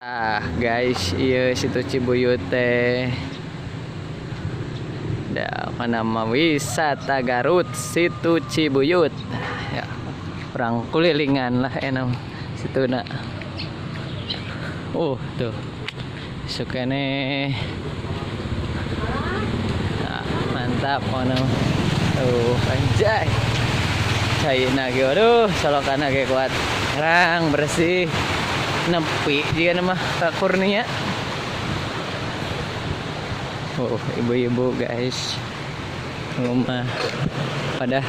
Ah guys, iya Situ Cibuyut teh. Da nama wisata Garut Situ Cibuyut. Ya, orang kulilingan lah enak situ nak. Oh, tuh. Sukane. Nah, mantap ono. Tuh, anjay. Caina ge aduh, solokan ge kuat. Terang bersih. Nepi juga nama Kak Kurnia. Oh, ibu-ibu guys. Rumah pada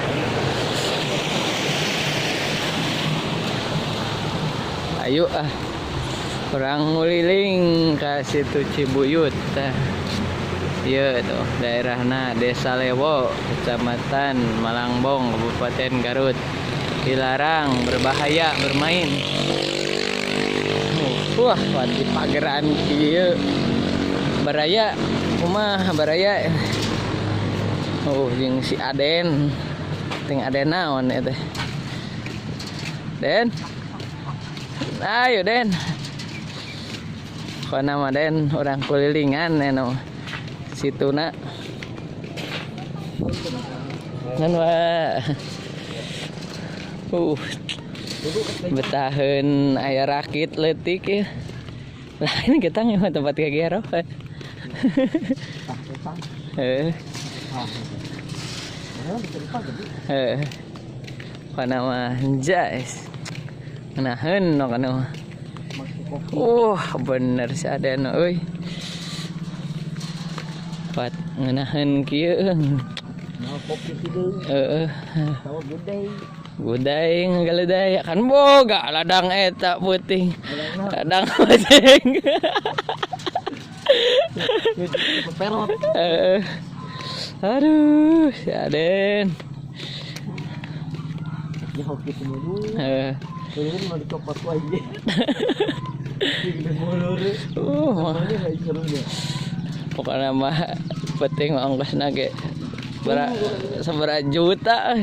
ayo ah. Orang nguliling ke Situ Cibuyut. Iya tuh, daerahna Desa Lewo, Kecamatan Malangbong, Kabupaten Garut. Dilarang berbahaya bermain. Wah, di pageran kieu. Baraya kumaha baraya. Oh, jeung si Aden. Ting Aden naon eta teh? Den. Ayo Den. Kok nama Den orang kulilingan eno. Situna. Ngan wa. Betaheun aya rakit leutik ya. Lah ini kita ngewa tempat kagero. Heeh. Heeh. Kana mah jais. Ngeunaheun no kana mah. Bener si Aden euy. Pat ngeunaheun kieu. Heeh. Gudai ngagaleuday kan boga ladang eta peuting. Ladang peuting. Perot. Aduh, si Aden. Ya hoki semua. Heeh. Ini mau dicopot lagi. Pokoknya mah penting ongkosna ge sabaraha juta.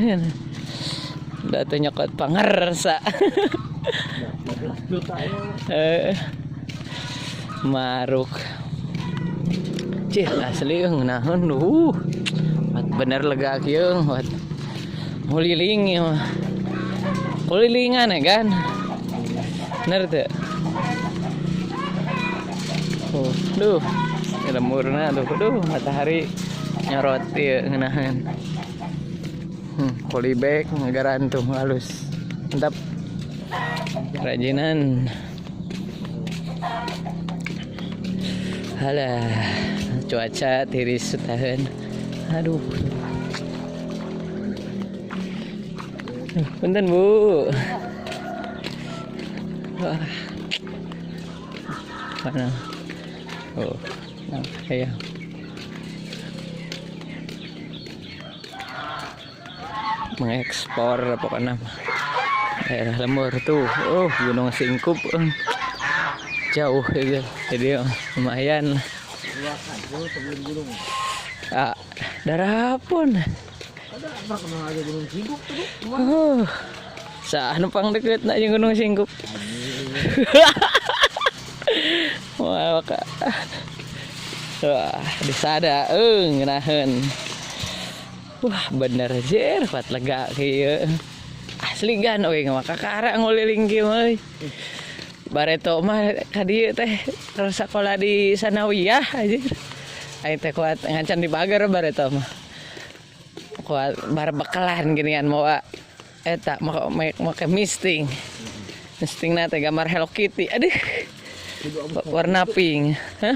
Da teu nyokot pangersa. 15 juta ya. Maruk. Cih, asli ngeunaheun duh. Bener lega kieu wat. Nguliling ieu mah. Kulilingan ya kan? Bener teu? Oh, duh. Lemurna tuh, duh, matahari nyorot ieu ngeunaheun. Polybag ngarantung halus. Mantap. Kerajinan. Halah, cuaca tiris tahan. Aduh. Punten, Bu. Wah. Mana? Oh, nah, iya. Mengekspor pokoknya daerah lembur tuh. Oh, Gunung Singkup jauh itu, jadi lumayan. Ah, darah pun. Oh, sah numpang deket nak jeung Gunung Singkup. Wah, maka. Wah, disada ngeunaheun. Wah, bener jer kuat lega kieu. Asli gan euy maka kakara nguliling kieu euy. Bareto mah ka dieu teh terus sakola di sanawiyah anjir. Aing teh kuat ngancan di pagar bareto mah. Kuat bar bekalan ginian mawa eta make misting. Mistingna teh gambar Hello Kitty. Aduh. Warna pink. Hah?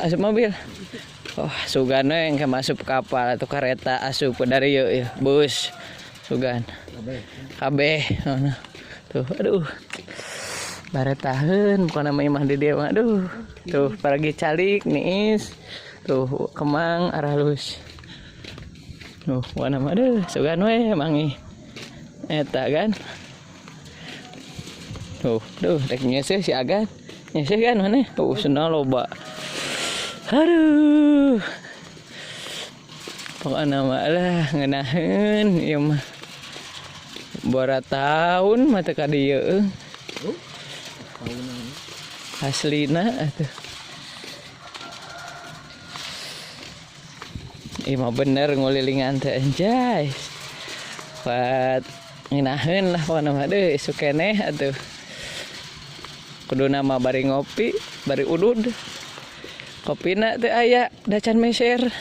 Asup mobil. Oh, sugan we engke masuk kapal atau kereta asup dari ieu ya, bus. Sugan. Kabeh. Tuh, aduh. Baretaheun pokona mah imah di dieu mah aduh. Tuh, paragi calik niis. Tuh, kemang arah halus. Tuh, pokona mah aduh, sugan we mangi. Eta kan. Tuh, duh, rek nyeseh si Agan. Nyeseh kan maneh? Tuh, senang loba. Aduh. Pokokna mah lah ngeunaheun ieu mah. Bora tahun mah teu ka dieu. Aslina atuh. Ih mah bener ngulilingan teh anjay. Pat nginaheun lah pokona mah deuh isuk keneh atuh. Kuduna mah bari ngopi, bari udud. Kopina teh aya da can meser.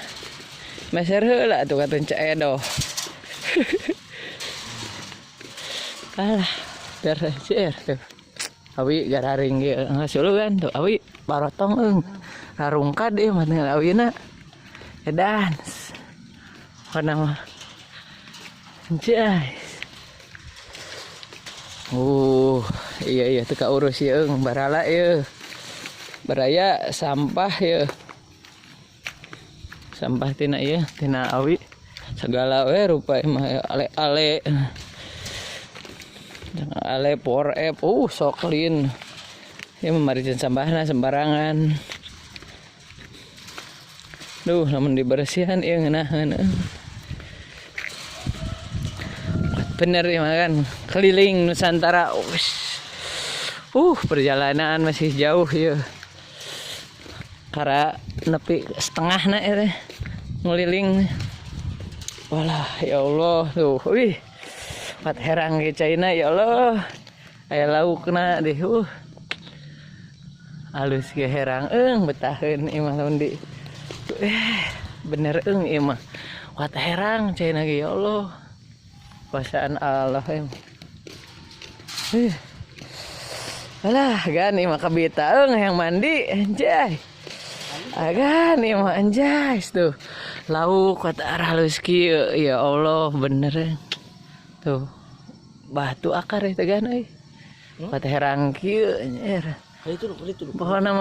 Meser heula atuh katun Ceu Edoh. Alah, beres tuh. Awi gararing ge ngasulugan tuh awi barotong eung. Rarungkad ieu mah awina. Edan. Pokona mah. Anjay. Iya teu kaurus ieu eung barala ieu. Baraya sampah ieu. Sampah tina ieu, tina awi. Segala we rupa mah ale-ale. Ale por ep, sok clean. Ieu mah maricin sampahna sembarangan. Duh, lamun dibersihan ieu ngeunaheun. Bener ya kan, keliling Nusantara. Perjalanan masih jauh ya. Kara nepi setengahna ya teh ngeliling. Walah, ya Allah tuh. Wih. Pat herang ge caina ya Allah. Aya laukna deh. Alus ge herang eung betaheun ieu mah lamun di. Bener eung ieu mah. Wat herang caina ge ya Allah. Kuasaan Allah em. Alah, gan ieu mah kabita eung yang mandi anjay. Agan ieu mah anjay tuh. Lauk wat arah halus kieu ya Allah bener. Tuh. Batu akar eta gan euy. Wat herang kieu anjir. Pokona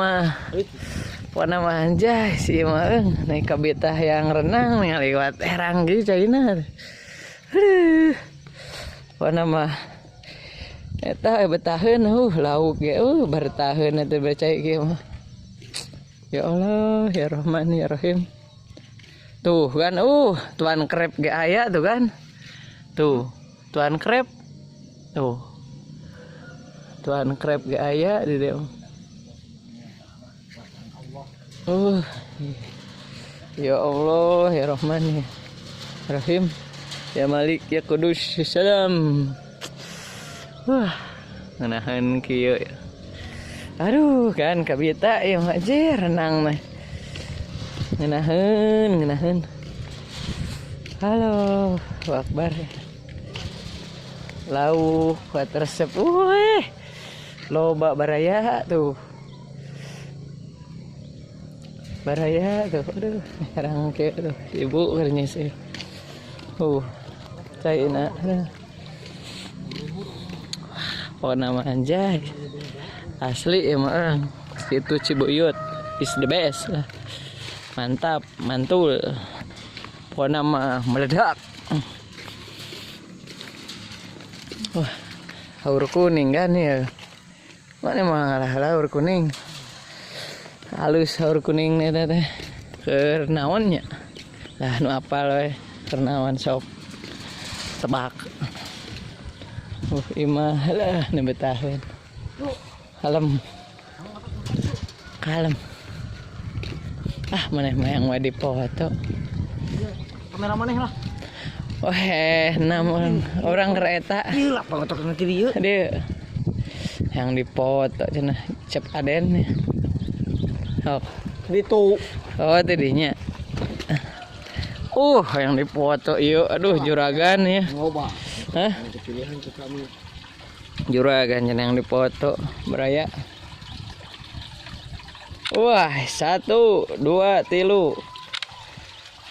mah anjay si ieu mah eung naik kabita yang renang ningali wat herang kieu caina. Aduh. Pokona mah eta betaheun lauk ge bertaheun eta bacai kieu mah. Ya Allah, ya Rahman, ya Rahim. Tuh kan, tuan krep ge aya tuh kan. Tuh, tuan krep. Tuh. Tuan krep ge aya di dieu. Ya Allah, ya Rahman, ya Rahim. Ya Malik, ya Kudus, salam. Wah, ngeunaheun kieu. Aduh, kan kabita ieu mah anjir renang mah. Ngeunaheun. Halo, akbar. Lauk kuat resep. Loba baraya tuh. Baraya tuh. Aduh, herang kieu tuh. Ibu keur nyisih. Caina. Pokona mah anjay. Asli ya mah situ Cibuyut is the best lah. Mantap, mantul. Pokona mah meledak. Wah, haur kuning kan ya. Mana mah ngalah haur kuning. Halus haur kuning eta teh. Keur naon nya? Lah nu apal we, keur naon sok. Tebak. Imah lah nu betaheun. Kalem. Kalem. Ah, maneh mah yang mau dipoto. Kamera maneh lah. Oh, enam orang kereta. Gila, pangotok nanti dieu. Dieu. Yang dipoto cenah cep aden. Oh, ditu. Oh, tidinya. Yang dipoto ieu. Aduh, juragan ya. Loba. Hah? Pilihan ke kami. Juragan yang dipoto beraya. Wah, 1 2 3 4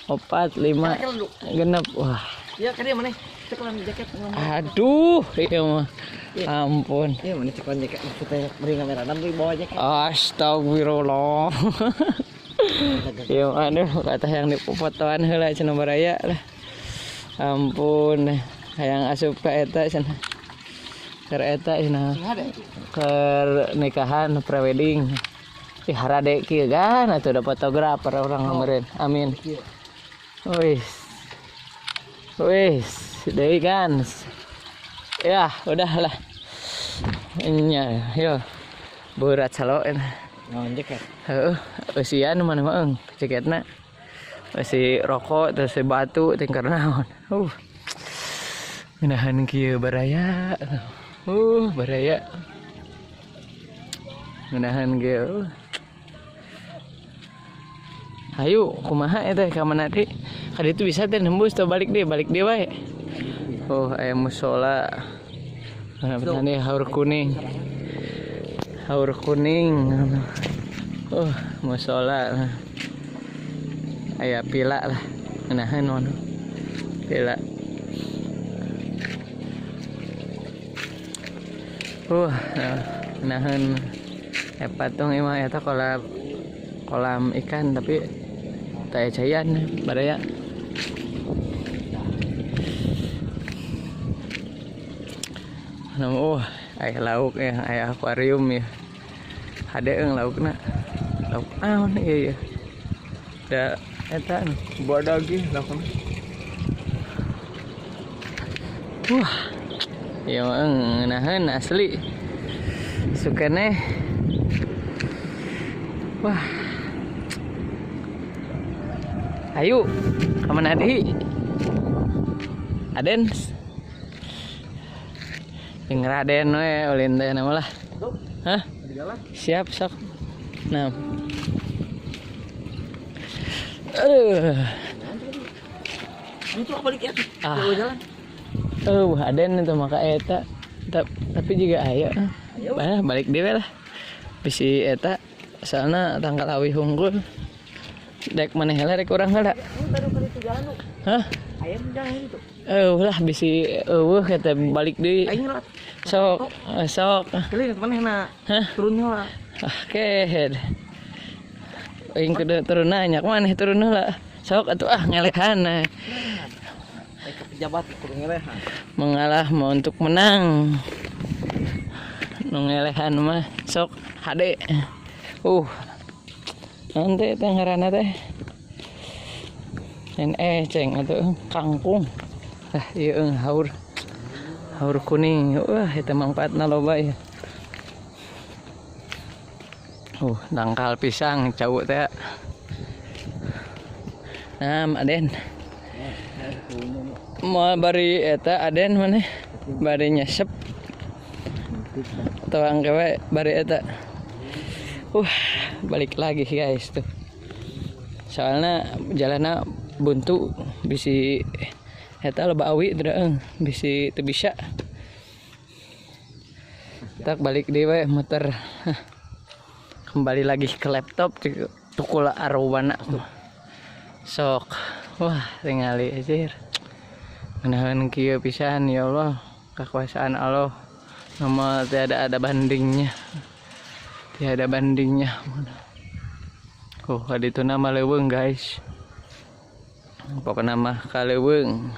5 6. Wah. Ya, kadieu maneh cekelan jaket. Aduh, ieu mah. Ampun. Ieu maneh cekelan jaket maksudnya beri kamera beri bawa jaket. Astagfirullah. Ieu aduh, kata yang dipotoan heula cenah baraya lah. Ampun, hayang asup ka eta cenah. Keur eta cenah. Keur nikahan prewedding. Ih harade kieu kan atuh da fotografer orang meureun. Amin. Wis. Wis, deui kan. Ya, udahlah. Nya, yo. Berat salo eta. Naon jaket? Heeh, eusian mana mah eung jaketna. Eusi rokok terus si batu tingkar naon. Ngeunahan kieu baraya. Baraya. Ngeunahan kieu. Hayu, kumaha eta ka mana deui? Ka ditu bisa teh nembus teh balik deui wae. Oh, aya musola. Mana nih haur kuning. Haur kuning. Oh, musola. Aya pila lah. Ngeunaheun mana. Pila. Ngeunaheun. Patung ieu mah eta kolam ikan tapi teu aya caian baraya. Nah, aya lauk ya, aya akuarium ya. Hade eung laukna. Lauk naon ieu ya? Da eta Badagi laukna. Wah. Ieu mah ngeunaheun asli. Sukene. Wah. Ayo, ka mana deui? Aden. Jeung Raden we ulin teh nama lah. Hah? Siap sok. Nah. Aduh. Itu balik ya. Ah. Jalan. Aden itu maka eta. Tapi juga ayo. Bah, balik deui lah. Bisi eta soalna tangkal awi hungkul. Dek maneh heula rek urang heula. Hah? Ayam jalan itu. Lah bisi eueuh eta balik deui. Aing lah. Sok, sok. Kali manehna. Hah? Turun heula. Ah, kehed. Aing kudu turun nanya maneh turun heula. Sok atuh ah ngelehan. Rek ke pejabat kudu ngelehan. Mengalah mau untuk menang. Nu ngelehan mah sok hade. Nanti teh ngaranna teh. Lain eceng atuh kangkung. Ah, ieu eung haur. Haur kuning. Wah, eta mangfaatna loba ieu. Dangkal pisang cau teh. Nah, Aden. Moal bari eta Aden maneh? Bari nyesep. Tuang kewe bari eta. Balik lagi guys tuh. Soalnya jalanna buntu bisi eta loba awi teu eung, bisi teu bisa. Tak balik deui we muter. Kembali lagi ke laptop tukul arwana. Sok. Wah, tingali anjir. Ngeunaheun kieu pisan ya Allah, kekuasaan Allah. Nama tiada ada bandingnya. Tiada bandingnya. Oh, kaditu nama leuweung guys. Pokokna mah kaleuweung.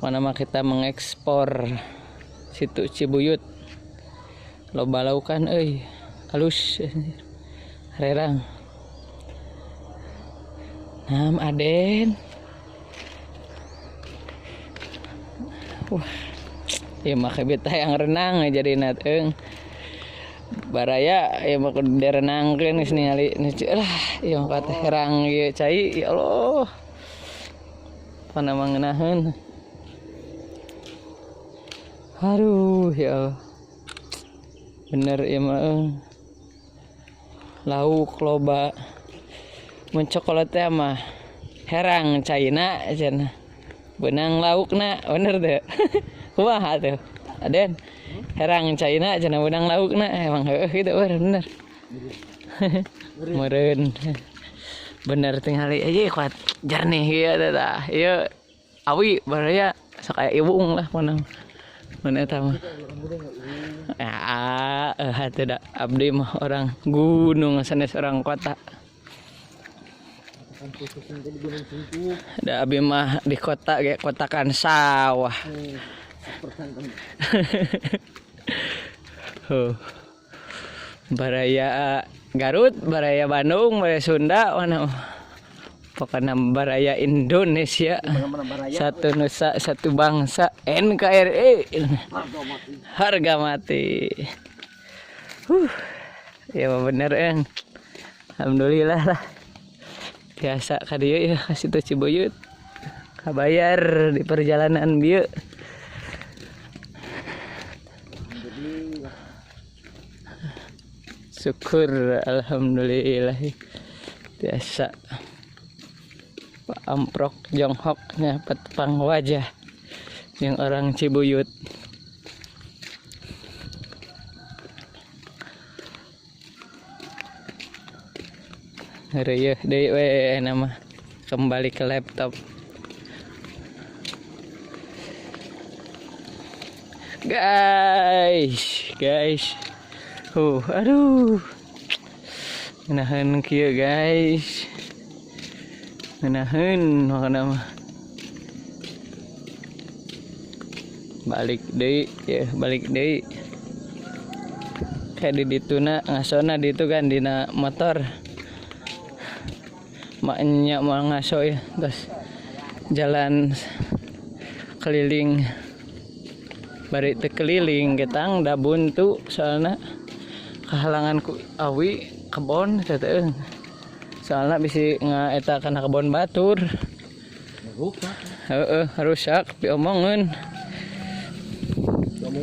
Pokokna mah kita mengekspor situ Cibuyut. Loba laukan euy. Halus rerang. Nam Aden. Wah. Ieu mah kabita yang renang jadi nat eung. Baraya ieu mah kudu direnangkeun geus ningali lah ieu mah teh herang ieu cai ya Allah. Pana mah ngeunaheun. Aduh ya Allah. Bener ieu mah eung. Lauk loba. Mun cokolat teh mah herang caina cenah. Benang laukna bener teu? Kumaha tuh? Aden. Herang caina cenah benang laukna emang heueuh kitu bener. Meureun. Bener tingali aja kuat jernih ieu teh tah. Ieu awi baraya sok aya iwung lah mun. Mun eta mah. Ah, hate da abdi mah orang gunung sanes orang kota. Da abdi mah di kota ge kotakan sawah. Huh. Baraya Garut, baraya Bandung, baraya Sunda, mana pokoknya baraya Indonesia. Satu nusa, satu bangsa, NKRI. Harga mati. Ya bener eng. Alhamdulillah lah. Biasa ka dieu ya ka situ Cibuyut. Kabayar di perjalanan bieu. Syukur alhamdulillah. Biasa. Pak Amprok jonghoknya petepang wajah yang orang Cibuyut. Reueuh deui we nama kembali ke laptop. Guys, guys. Aduh. Ngeunaheun kieu guys. Ngeunaheun makana mah. Balik deui, ya balik deui. Kayak di dituna ngasona ditu kan dina motor. Maknya mau ngaso ya, terus jalan keliling bari teu keliling getang da buntu soalna kehalangan ku awi kebon teh teh. Soalna bisi ngaeta kana kebon batur. Heeh, rusak diomongeun.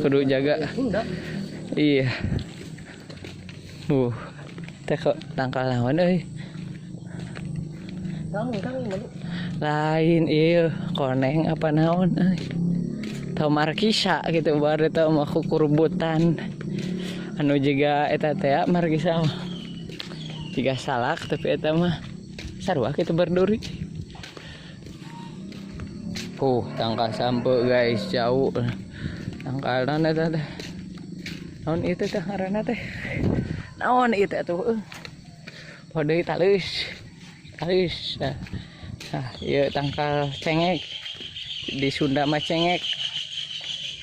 Kudu jaga. Iya. Teh kok tangkal naon euy. Lain iya koneng apa naon euy. Tau markisa gitu baru tau mah kukurbutan. Anu jiga eta teh markisa mah. Jiga salak tapi eta mah sarua kitu berduri. Tangkal sampe guys jauh. Tangkalna eta teh. Naon itu teh ngaranna teh? Naon itu atuh? Poho deui talus. Talus. Nah, ieu tangkal cengek. Di Sunda mah cengek.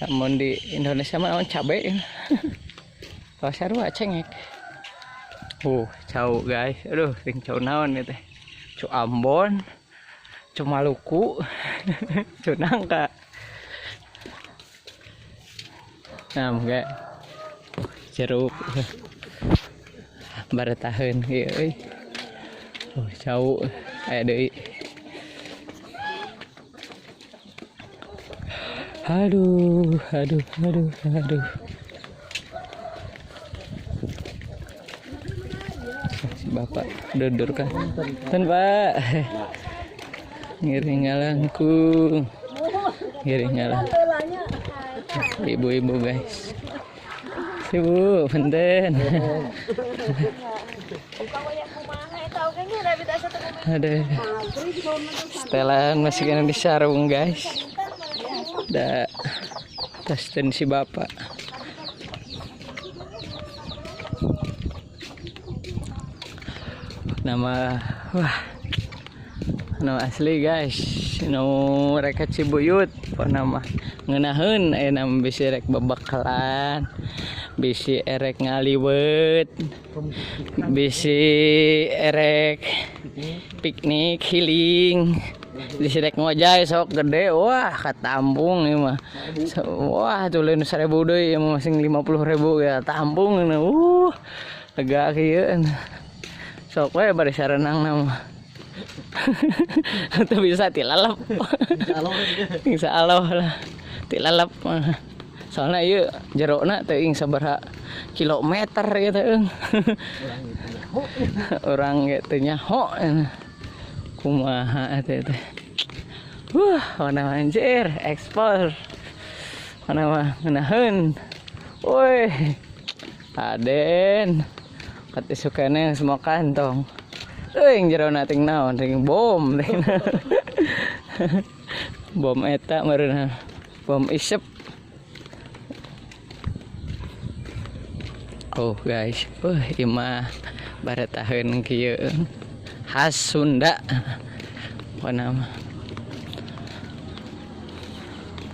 Namun di Indonesia mah naon cabe. Kalau sarua cengek. Cau guys. Aduh, sing cau naon ieu teh? Cau Ambon, cau Maluku, cau nangka. Nah, enggak. Jeruk. Baretaheun ieu euy. Cau aya deui. Aduh, aduh, aduh, aduh. Si bapak dudur kan. Ten Pak. Ngiring ngalangkung. Ngiring ngalang. Ibu-ibu guys. Ibu, punten. Ada setelan masih kena di sarung guys. Da tas si bapak. Nama wah nama asli guys, nu rek Cibuyut nama ngeunaheun aya nama bisi rek bebekalan, bisi erek ngaliwet, bisi erek piknik healing, bisi rek ngojay sok gede, wah katampung ieu mah. Wah tulen 1000 deui ieu mah masing 50.000 ya tampung lega kieu. Sok we bari sarenang mah. Teu bisa tilalep. Insyaallah lah. Tilalep. Soalna ieu jerona teuing sabaraha kilometer gitu euy. Urang ge teu nyaho. Kumaha teh teh. Wah, mana anjir, ekspor. Mana mah ngeunaheun. Woi. Aden. Kati sukane semua kantong. Euy jerona ting naon ting bom. Bom eta meureun. Bom isep. Oh guys, ieu mah baretaheun kieu khas Sunda.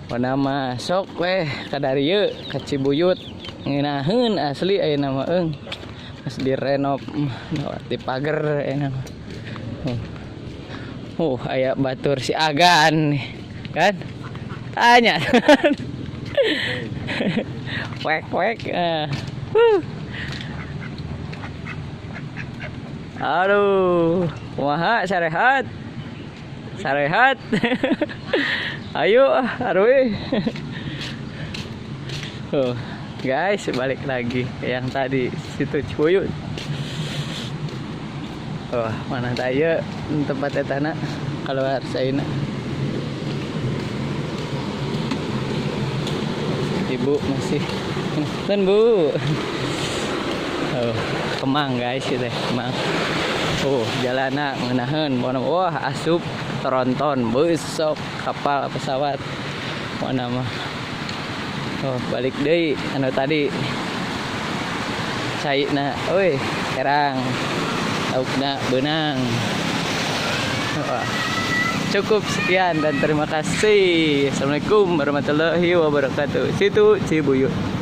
Pokona mah sok weh ka darieu ka Cibuyut ngeunaheun asli ayeuna mah eung. Mas direnov di pagar ayeuna mah. Aya batur si Agan nih kan? Tanya. Wek wek. Aduh, kumaha sarehat? Sarehat. Ayo, ah, aruy. Oh, guys, balik lagi ke yang tadi Situ Cibuyut. Oh, mana taya tempat etana keluar saina. Ibu masih dan Bu. Oh, Kemang guys itu Kemang. Oh, jalana ngeunaheun pokona, wah, asup tronton besok kapal pesawat mana mah. Oh, balik deui anu tadi. Caina euy, herang. Laukna beunang. Wah. Cukup sekian dan terima kasih. Assalamualaikum warahmatullahi wabarakatuh. Situ Cibuyut.